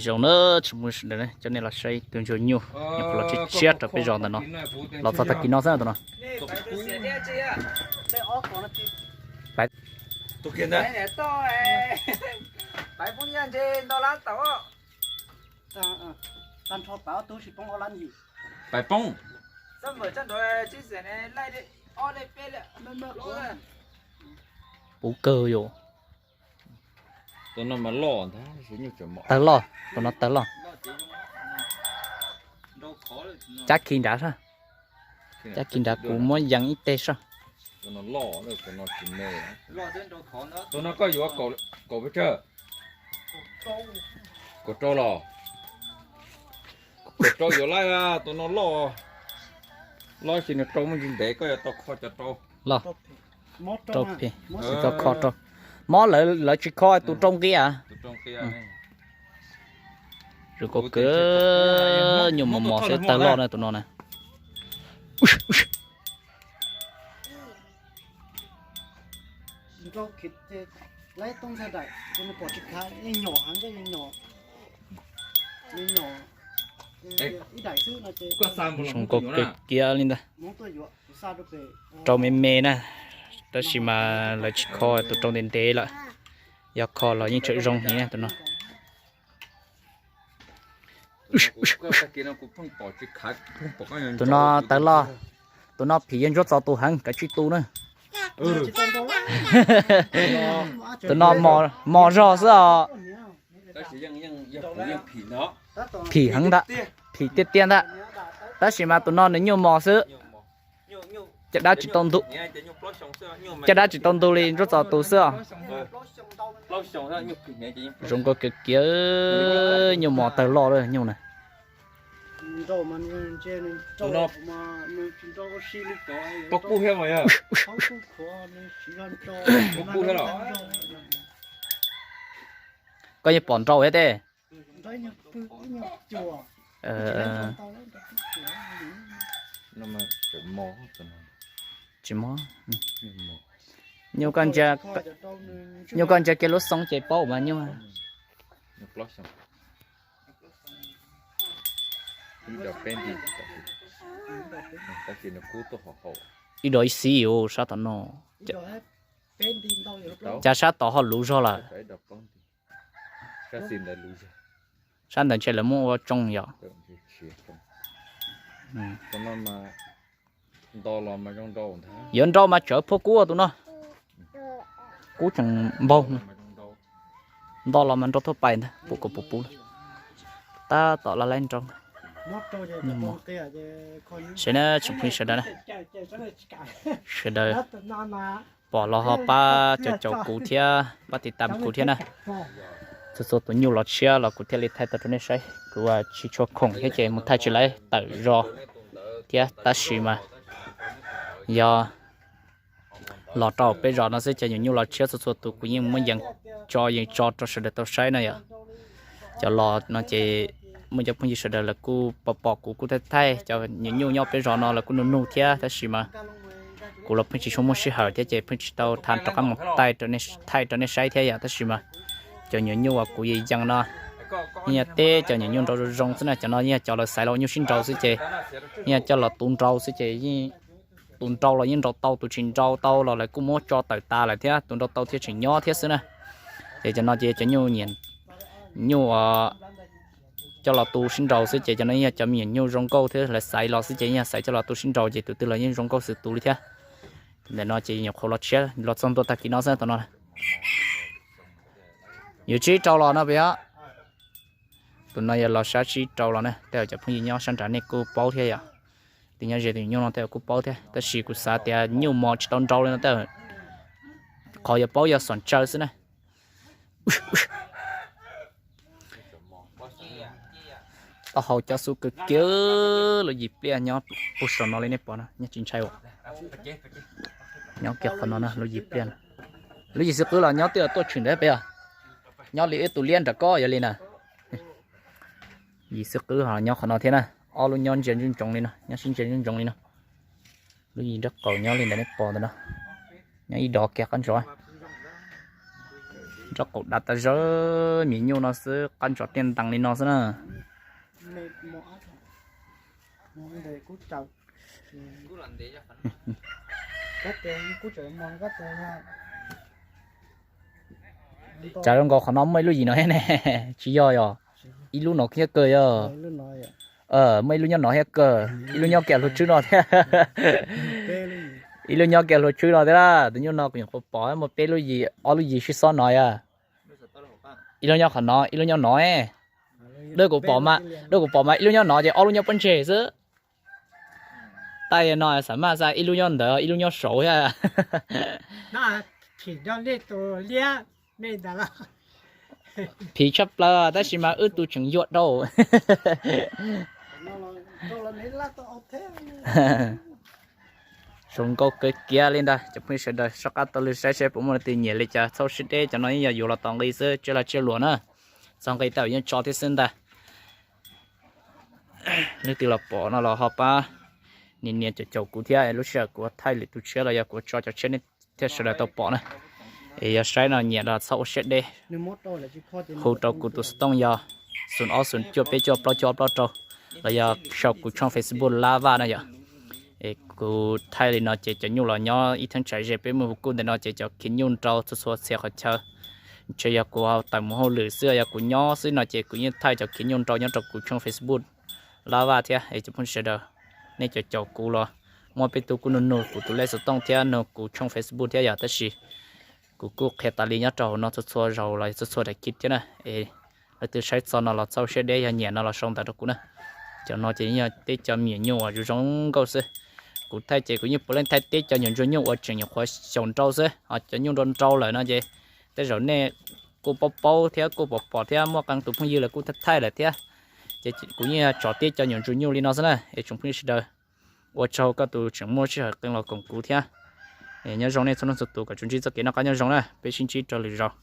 Zoo na, tsis muaj sawv daws na, coj nej los saib tus ntsuag nyuj, nyuj qhuav los tshiab tshiab rau peb zos ntawm no. Los txog tag kis no xwb tus no. Puv kawg yom. Tawg loj, tus no tawg loj. Cab khi nrad sab. Cab khi nrad kuv muab yees ib teg sab. Tus no koj yuav kaum pes tsawg? Kaum rau los? Kaum rau yuav laij, tus no loj. Loj sis nws rau muaj ntsis ntev, koj yuav tau kho cov rau. Loj. Rau phem, tsis tau kho rau. Mob lawv, lawv tsis kho tus rau nqia. Zoo nkauj kawg, nyuj mos mos xwb, tawg loj na tus no na. Zoo nkauj kawg kiag li ntag. Rau me me na, tab sis mas lawv tsis kho tus rau ntev ntev lawm, yog kho los yeej tseem zoo heev na tus no. Tus no tawg loj, tus no phim yog ntsuab txo tus heev, kav tsij tu na. Tus no mos zog xwb os. Phim heev ntag, phim tiaj tiaj ntag. Tab sis mas tus no nws nyuj mos xwb. Caj dab tsis tau ntu, caj dab tsis tau ntu li, ntsuab txo tus xwb os. Zoo nkauj kiag kiag, nyuj mos tawg loj lawm nyuj na. Koj yeej pom nrau thiab tes. Tsis mob. Nyuj koj ntsia kiag lub xoo ces paub mas nyuj. Ib dos ib xib sab tom no. Cas sab tod ho luv zog lawm. Sab ntawd ntshe lawv muab ua tsoo yom. Yuav nrau mas tsawv phua kub tus no. Kub tseem npaug. Nto los mas nrau thuaj pais ntag, pum kom puv pub. Tab tom laj laib nrau. Saib na tsoom phooj ywg sawv daws na, sawv daws pom los ho pab caum caum kuv thiab pab tiv tam kuv thiab na. Txhua txhua tus nyuj los tshiab los kuv thiaj li thaij tau rau nej saib. Kuv tsis tshua khoom thiab ces mus thaij tsis laib tawm zos thiab, tab sis mas yog los rau peb zos no xwb ces nyuam nyuj los tshiab txhua txhua tus kuv yeej muab yees tso, yees tso rau sawv daws tau saib na yom. Cov los no ces muaj cov phooj ywg sawv daws lawv kuj pom pom kuv kuj thaij thaij, cov nyuam nyuj nyob peb zos no lawv kuj nug nug thiab, tab sis mas kuv los pheej tsis tshua muaj sij hawm thiab ces pheej tsis tau tham rov qab mus thaij rau nej saib thiab yom. Tab sis mas cov nyuam nyuj uas kuv yees yees no yeej yog teb cov nyuam nyuj nrau zoo zoo xwb na, cov no yeej yog cov lawv xaiv los ua nyuj sib nrau xwb ces yeej yog coj los tu nrau xwb ces yeej, tus nrau los yeej nrau tau, tus tsis nrau tau los lawv kuj muab tso tawm tas lawm thiab, tus nrau tau thiaj tseem nyob thiab xwb na. Ces cov no ces cov nyuj, nyuj coj los tu sib nrau xwb ces cov no yeej yog cov me nyuam nyuj zoo nkauj thiab lawv xaiv los xwb ces yeej yog xaiv coj los tu sib nrau ces tus twg los yeej zoo nkauj xwb tus li thiab. Ntawm no ces nyuam qhuav los tshiab los txog ntua tag kis no xwb tus no. Yuav tsib rau los no peb os. Tus no yog los sab tsib rau los na, tej zaum cov phooj ywg nyob sab nrad nej kuj paub thiab yom. Tus nyob ze tus nyuj no tej zaum kuj paub thiab, tab sis kuv xav tias nyuj mos tsis tau nrau li no tej zaum qhov yuav paub yog xom tsaw xwb na. Taub hau cov xub kawg kiag, lub yim pliaj nyob puag saum no li nej pom no, nyob tsis ntshai as. Nyob kiag qhov no na, lub yim pliaj no. Lub yim xwb qwb los nyob twb tuaj tshwm ntawd peb os. Nyob li ib tus liab nram ko yog li na. Yim xwb qwb ho nyob qhov no thiab na. Ob lub nyob ntsia ntsoov ntsoov li no, nyob sib ntsia ntsoov ntsoov li no. Lub yim nraub qaum nyob li ntawd nej pom ntawm no. Nyob ib dov kiag qab ntsos. Nraub qaum dav tas zog, me nyuam no xwb qab ntsos tiaj ntees li no xwb na. Cas zoo nkaus qhov no muaj ib lub yim no thiab ne? Tsis yog yog? Ib lub no thiab kawg yog. Muaj ib lub nyob no thiab kawg, ib lub nyob kiag hluas tshwb no thiab. Ib lub nyob kiag hluas tshwb no thiab lawm. Tus nyuj no kuv nyuam qhuav pom muaj peb lub yim, ob lub yim sib xob no yog. Ib lub nyob qhov no, ib lub nyob no. Dab kuv pom mas, dab kuv pom mas ib lub nyob no ces ob lub nyob pob ntseg xwb. Tais no xam maj xav ib lub nyob ntawd ib lub nyob saud thiab. Phim tshaj plaws tab sis mas wb tus tseem yuam rau. Zoo nkauj kawg kiag li ntag cov phooj ywg sawv daws, soj qab taug lw saib seb puas muaj leej twg nyiam li cas, txhob siab deb, cov no yeej yog yuav los tos nqi xwb, tsiaj laj tsiaj luam na, txog nqi tau yeej tso thiab xwb ntag. Leej twg los pom no los ho pab nias nias caum caum kuv thiab, lub sij hawm kuv thaij lwm tus tshiab los yog kuv tso cov tshiab nej thiaj sawv daws tau pom na. Es yog saib no nyiam los txhob ua siab deb, hu rau kuv tus xov tooj yog xoom ob xoom cuaj peb cuaj plaub cuaj ob plaub rau, los yog saum kuv tshooj Facebook Lab Vaj na yom. Es kuv thaij li no ces cov nyuj los nyob ib thaj tsam ze peb mus hu kuj ntawm no ces cov khiav nyuj nrau txhua txhua txhia qhov chaw. Ntshe yog kuv tawm mus hauj lwm xwb, yog kuv nyob xwb no ces kuv yeej thaij cov khiav nyuj nrau nyob rau kuv tshooj Facebook Lab Vaj thiab. Es cov phooj ywg sawv daws, nej caum caum kuv los muaj peb tug kuj nug nug kuv tus lej xov tooj thiab nug kuv tshooj Facebook thiab yog, tab sis kuv kuj qhia tas li nyob rau hauv no txhua txhua zaus los txhua txhua daim clip thiab na. Es leej twg saib txog no los txhob siab deb, yog nyiam no los sau ntawv rau kuv na. Cov no ces yog teb cov me nyuam nyuj uas zoo zoo nkauj xwb. Kuv thaij ces kuv yeej puav leej thaij teb cov nyuam ntsuag nyuj uas tseem nyuam qhuav xyaum nrau xwb, ho cov nyuj nrau nrau lawm no ces tej zaum nej kuj paub paub thiab kuj pom pom thiab muaj qee tus phooj ywg lawv kuj thaij thaij lawm thiab. Ces kuv yeej tso teb cov nyuam ntsuag nyuj li no xwb na. Es tsoom phooj ywg sawv daws, ua tsaug koj tus tseem muaj sij hawm qee los koom kuv thiab. Nyob zoo nej txhua leej txhua tus, kom tsuas ntsib txoj kev noj qab nyob zoo na, peb sib ntsib rau lwm zaus.